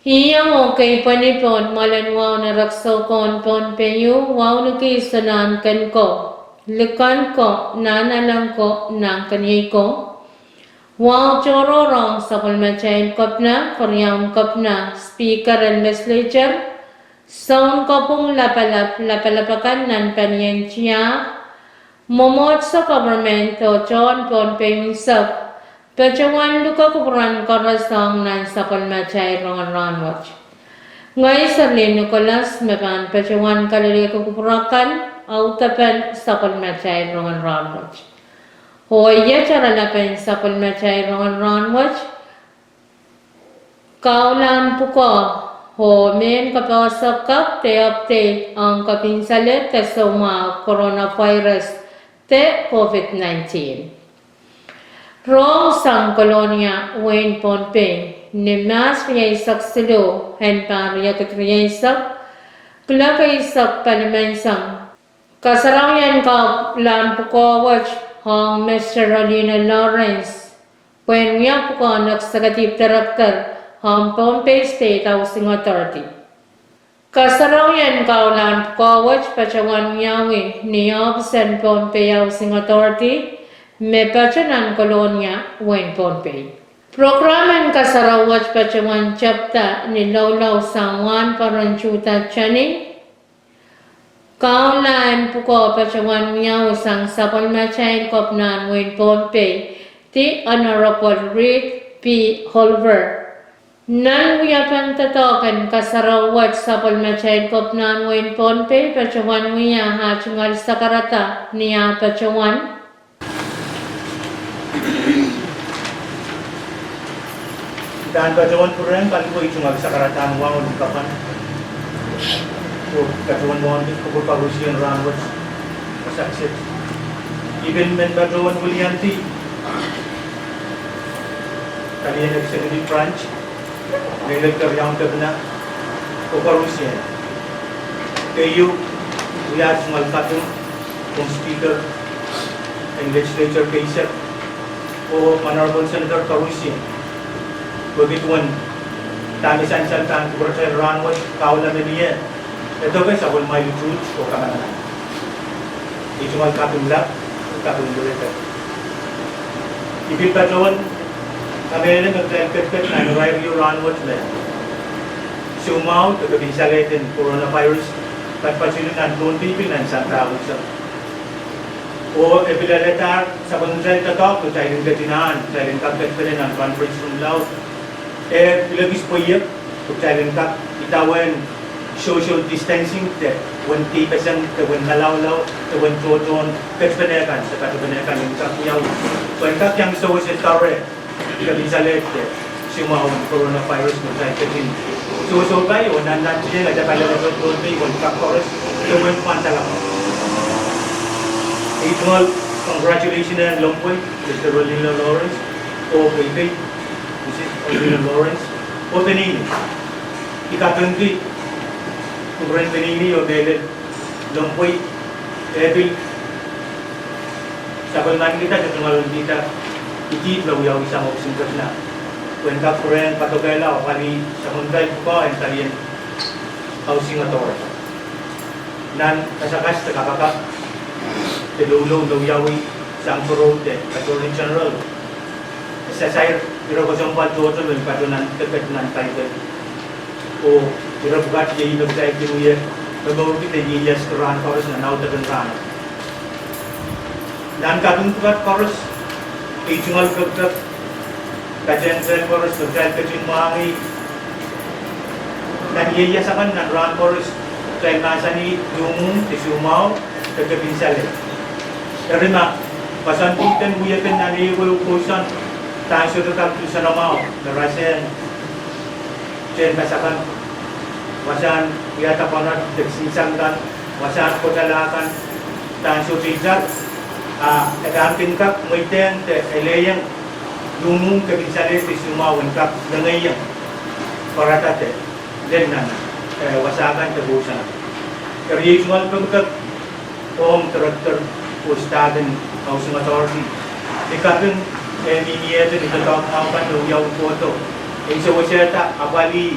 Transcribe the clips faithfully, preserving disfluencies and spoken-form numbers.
Iang oh keipweni pohn mwoalen wahu en erekiso ko en Pohnpei, wauneki Sounkomour ko, Likan ko, Nahnalek ko, Nahnkeniei ko, wahu tohrohr ong sapwellimatail Kepina, Keriaun Kepina, Speaker en Legislature, Sounkopwung Lapalap, lapalap akan nan palien tiahk, mwomwohdiso, government oh tohn Pohnpei unsek, patohwan luke kupwuren koaros ong nan sapwellimatail rongen rahnwet. Ngehi Serlin Nicholas me pahn patohwan kalelehki kupwur akan audepen sapwellimatail rongen rahnwet. Oh iet oaralap en sapwellimatail rongen rahnwet, kaulahn pwukoa, oh mehn kapehse kapw de update ong kepinsalehd de soumwahu coronavirus de COVID nineteen. Rong sang Kolonia, wehin Pohnpei, ni Mahs rieisek siluh en pahr riekid rieisek, kuloak eisek pali menseng, kasarawi en kaulahn pwukoa wet ong Mister Rolino Lawrence, pwehn wia pwukoahn Executive Director ong Pohnpei State Housing Authority. Kasarawi en kaulahn pwukoa wet patohwan wiawi ni ohpis en Pohnpei Housing Authority, me patohwan nan Kolonia, wehin Pohnpei. Program en kasarawi wet patohwan tepda ni loulou sang wahnpoaron tuhdahteni. Kaulahn pwukoa patohwan wiawi sang sapwellimatail Kepinahn wehin Pohnpei, The Honorable Reed P. Oliver. Nan wiepen doadoahk en kasarawi wet sapwellimatail Kepinahn wehin Pohnpei patohwan wia ah tungoal sakarada ni ah patohwan Pahn patohwan pwurehng kaliwei tungoal sakaradahn wahu en Kepina, oh patohwan wauneki kupwur koarusie en rahnwet. Sakset, I pil men patohwan wiliandi palien Executive Branch, mehlel Keriaun Kepina, oh koarusie. Keieu, wia tungoal kaping ong Speaker en Legislature keisek, oh Honorable Senator koarusie, pwehki duwen dahme sansal pahn kupwuratail rahnwet, kahula me mie, e doke sapwellimatail tuht oh kamanaman. Iei tungoal kaping lap, kaping lap. I pil patohwan kamehlele me kitail ketiket nan irair ehu rahnwet me soumwahu de kepinsalehd en coronavirus patpatehng nan Pohnpei pil nan sampah unsek. Oh e pil alehdahr sapwellimatail doadoahk me kitail en ketin ahn, kitail en kak ketipene nan conference room laud, e pil ekis pweiek, pwe kitail en kak idawehn social distancing de wen keipeseng de wen malaulau de wen tohtohn ketipene kan de patepene kan en kak wiawi, pwehn kak iang sewese doare kepinsalehd de soumwahu en coronavirus me kitail ketin sohsohpai oh nannantihong atail palilaud en Pohnpei wen kak koaros de wen pahn salama. Ei tungoal congratulation en Lempwei, Mister Rolino Lawrence, oh Pohnpei, Mister Rolino Lawrence, oh peneinei. I kapingki kupwuren peneinei oh mehlel Lempwei, e pil sapwellimanikihda de tungoal ongkihda idihd me wiawi sang ohpis en Kepina, pwehn kak pwurehng padokehla oh apwalih sapwellimatail pwukoa en palien Housing Authority. Nan kasakas de kapakap de loulou me wiawi sang Pwuroa de Attorney General, e sair ire kesempwal tohto me patohwan nan ketiket nan paipel. Oh ire pwukat iei me kitail kin wie momourki de ieias rahn koaros nan audek en rahn. Nan kaping pwukat koaros, ei tungoal pekipek patehng kitail koaros me kitail ketin mwahngih nan ieias akan nan rahn koaros, kitail mahsanih luhmwuhmw de soumwahu de kepinsalehd. Eri ma koasoandi pen wiepen nan ehuehu kousoan, pahn sohte kak tu soanamwahu me rasehng tehnpas akan, wasahn wiahda pwoat de kisinsang kan, wasahn kotala kan, pahn sohte itar, a e pahn kin kak mweidehng de elehieng luhmwuhmw, kepinsalehd de soumwahu en kak lengeieng pwarada de lel nan, eh, wasa kan de kousoan. Eri ei tungoal pekipek ong Director oh staff en Housing Authority, ni kaping e mihmi ehte ni doadoahk mwahu kan me wiawi kohdo, en sewesehda apwalih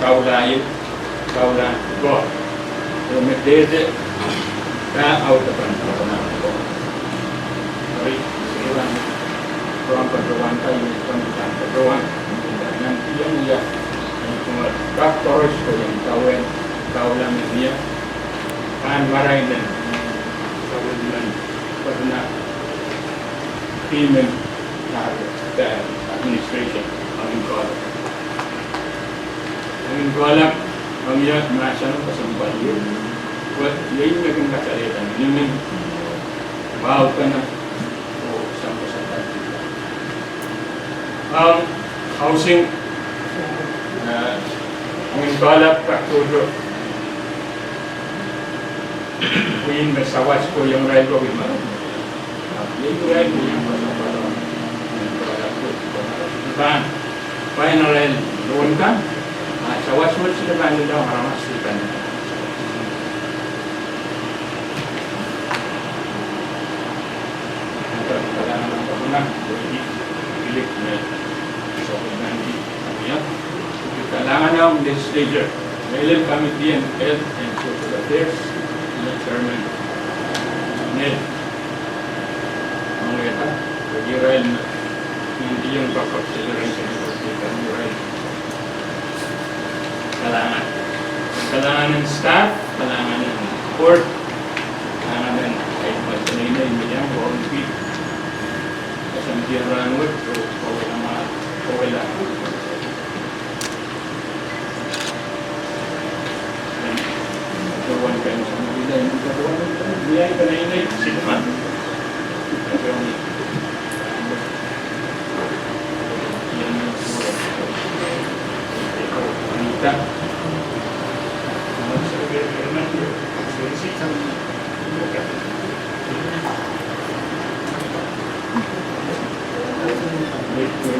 kaula, kaula ko. Eri me dehde, pahn audepen kaula ko. Eri, eri, pahn patohwan, pahn patohwan, pahn patohwan, pahn nantiong ia, pahn patohwan, kak koaros ko iang kaula, kaula me mie, pahn marain en, kaula men, patohwan, ihme, ah, administration, ah, in kaula. Eng, koalap, ong ia mahsen kesempwal ieu. Wet, iei me kin kasalehda minimin, wahu kan, oh, soang kesempwal. Ong housing, eh, eng, koalap, kak tohto. Pwihn me sawas ko iang irail ko kin marain. Ahpw iei irail ko iang koalap, koalap, koalap, koalap. Pahn pwain arail loan kan, ah, sawas wet sile pahn lelong aramas sile pahn. Kalahngan ong legislature, mehlel committee en health and social affairs, chairman, me ong irail, irail me, nin diong backup generation, irail. Kalahngan. Kalahngan en staff, kalahngan en board, kalahngan en, eh, me peneinei me iang wahn pid. Kesempwal en rahn wet, oh, oh, oh, oh, oh.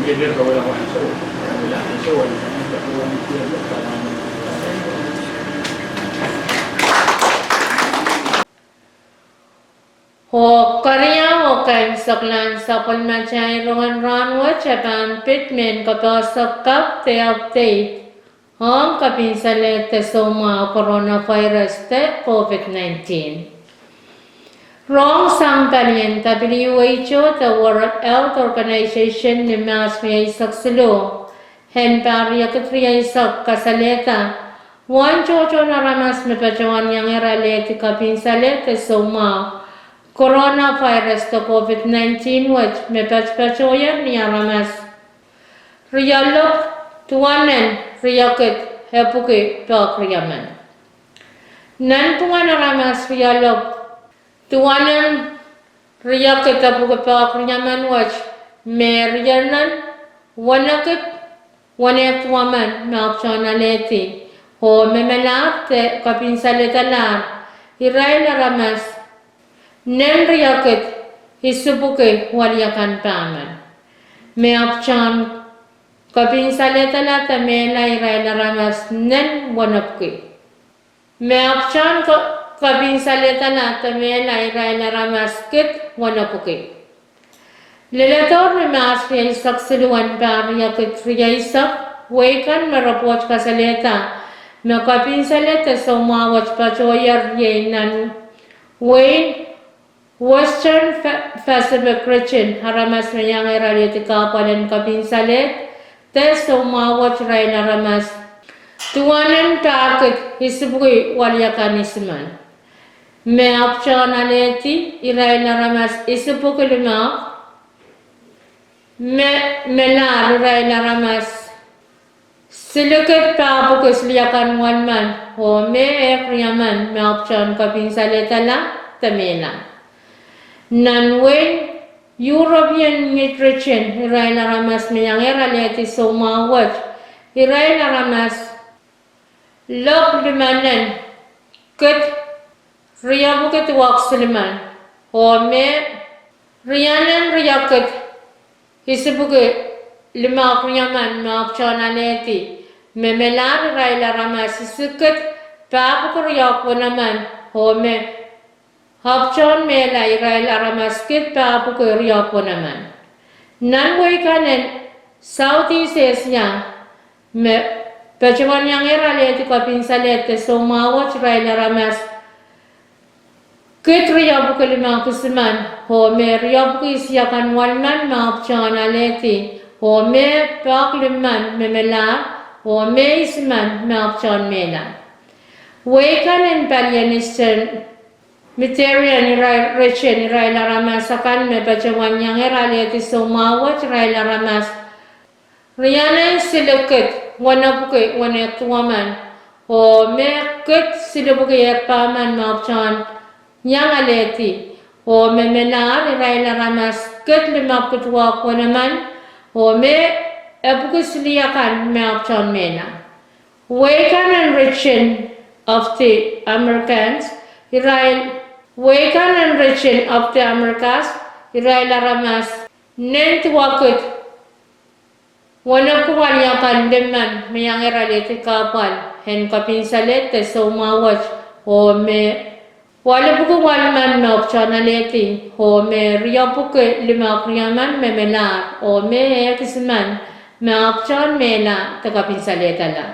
Oh keriau, oh kaimwiseklahn sapwellimatail rongen rahn wet, e pahn pid mehn kapehse kapw de update ong kapinsalehd de soumwahu coronavirus de COVID nineteen. Rong sang palien WHO de World Health Organization ni Mahs rieisek siluh en pahr riekid rieisek kasalehda uwen tohtohn aramas me patohwan iangehr alehdi kapinsalehd de soumwahu coronavirus de COVID nineteen wet me patopatohier ni aramas rielopw duwenen riekid epwiki pahk riemen. Nanpwungen aramas rielopw duwenen riekid epwiki pahk riemen wet, me rienen wenekid wenehduwemen me ahpwtehn alehdi oh me melahr de kapinsalehda lahr irail aramas nen riekid isipwiki weliekan pahmen, me ahpwtehn kapinsalehda lahr de mehla irail aramas nen wenepwiki. Me ahpwtehn kapinsalehda lahr de mehla irail aramas kid wenepwiki. Leledohr ni Mahs rieisek siluh en pahr riekid rieisek, wehi kan me repwoht kasalehda me kapinsalehd de soumwahu wet patohier iei nan wehin Western Pacific Region aramas me iangehr alehdi kahpwal en kapinsalehd de soumwahu wet irail aramas duwenen pahkid isipwiki weliekan isimen, me ahpwtehn alehdi irail aramas isipwiki limehk, me melahr irail aramas silikid pahpwiki siliekan welimen oh me ehk riemen me ahpwtehn kapinsalehda lahr de mehla. Nan wehin European Union Region irail aramas me iangehr alehdi soumwahu wet irail aramas lopw limenen kid riepwiki duwehk silimen, oh me rienen riekid isipwiki limehk riemen me ahpwtehn alehdi, me melahr irail aramas isikid pahpwiki riehk wenemen, oh me ahpwtehn mehla irail aramas kid pahpwiki riehk wenemen. Nan wehi kan en Southeast Asia, me patohwan iangehr alehdi kapinsalehd de soumwahu wet irail aramas kid riepwiki limehk isimen, oh me riepwiki isiekan welimen me ahpwtehn alehdi, oh me pahk limmen me melahr, oh me isimen me ahpwtehn mehla. Wehi kan en palien Eastern Mediterranean region irail aramas akan me patohwan iangehr alehdi soumwahu wet irail aramas rienen silikid wenepwiki wenehduwemen, oh me kid silipwiki ehk pahmen me ahpwtehn iang alehdi, oh me melahr irail aramas kid limepwiki duwehk wenemen, oh me epwiki siliekan me ahpwtehn mehla. Wehi kan en region of the Americas, irail, wehi kan en region of the Americas irail aramas nen duwekid wenepwiki weliekan limmen me iangehr alehdi kahpwal en kapinsalehd de soumwahu wet, oh me welipwiki welimen me ahpwtehn alehdi, oh me riepwiki limehk riemen me melahr, oh me ehk isimen me ahpwtehn mehla de kapinsalehda lahr.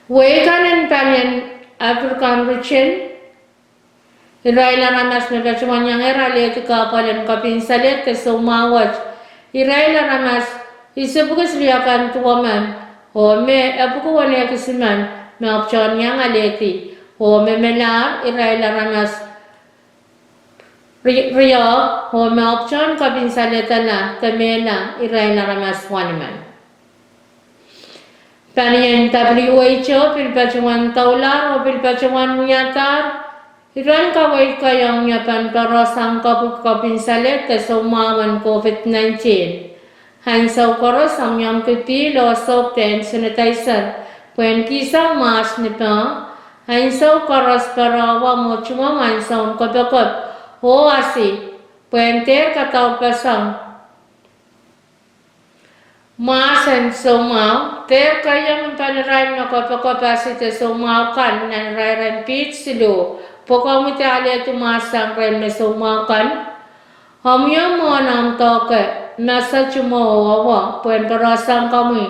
Wehi kan en palien African region, irail aramas me patohwan iangehr alehdi kahpwal en kapinsalehd de soumwahu wet irail aramas isipwiki siliekan duwemen, oh me epwiki wenehk isimen me ahpwtehn iang alehdi, oh me melahr irail aramas riehk, oh me ahpwtehn kapinsalehda lahr de mehla irail aramas wenimen. Palien WHO pil patohwan doulahr oh pil patohwan wiadahr iren kaweid kei ong ie pahn poarosang kapwuk kapinsalehd de soumwahu en COVID nineteen. Ansou koaros ong ie omwki pihl oh soap de hand sanitizer pwehn kihsang mwahs ni peh. Ansou koaros poarohng oh tuhong ansoun kopokop oh asi pwehn dehr kadaupeseng Mwahs en soumwahu. Dehr keiong en pali irail me kopokopasi de soumwahu kan nan irairen piht siluh, pwe komwi de alehdi mwahs sang irail me soumwahu kan. Omwiomw mwohn omw doahke mesej mwo oh awa pwehn porohsang komwi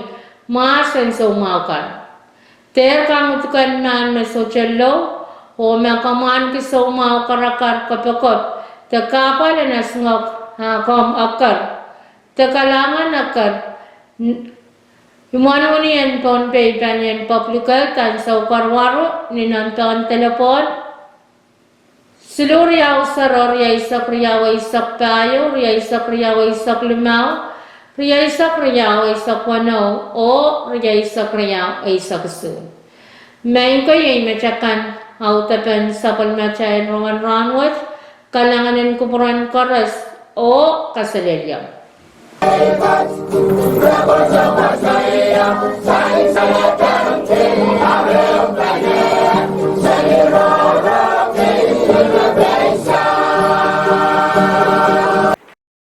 mwahs en soumwahu kan. Dehr kanguduken mahn me sohte lou, oh ma komw ahneki soumwahu karakar kopokop de kahpwal en esingek, ah, komw eker de kalahngan eker imwen wini en Pohnpei pahn ien public health ansou karuwaru, ni nempehn delepwohn siluh riau sero rieisek riau eisek pahieu, rieisek riau eisek limau, rieisek riau eisek weneu, oh rieisek riau eisek isuh. Maing ko, iei metakan audepen sapwellimatail rongen rahnwet. Kalahngan en kupwuren koaros oh kaselehlie.